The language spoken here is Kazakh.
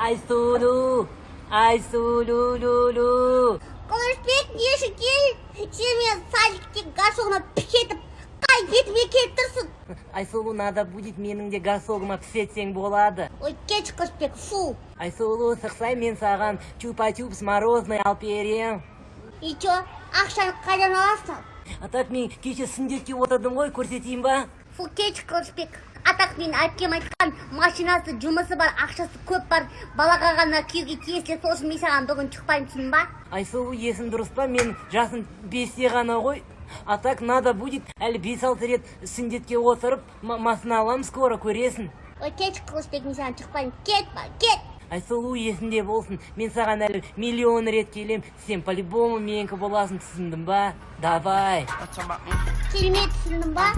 Айсұлу, Айсұлу, лу лу. Қылышбек, не үшін кел? Сен мен садикте горшогына пісетіп, қай бетіме келіп тұрсың? Айсұлу, надо будет, менің де горшогыма пісетсең болады. Ой, кетші, Қылышбек, фу. Айсұлу, сықсай, мен саған чупа чупс мороженое алып берем. И чё, ақшаны қайдан аласың? А так мен кеше сүндетке отырдым ғой, көрсетейін ба? Фу, кетші, Қылышбек. А так мен әпкем айтқан, машинасы, жұмысы бар, ақшасы көп бар балаға ғана күйеуге тиесілі. Сол үшін мен саған бүгін шықпаймын, түсіндің ба? Айсұлу, есің дұрыс па? Мен жасым 5-те ғана ғой. А так надо будет, әлі 5-6 рет сүндетке отырып, машина аламын скоро, көресің. Ой, кетші, Қылышбек, мен саған шықпаймын. Кет ба, кет. Айсұлу, есіңде болсын, мен саған әлі миллион рет келем. Сен по-любому менікі боласың, түсіндің ба? Давай. Келме, түсіндің ба?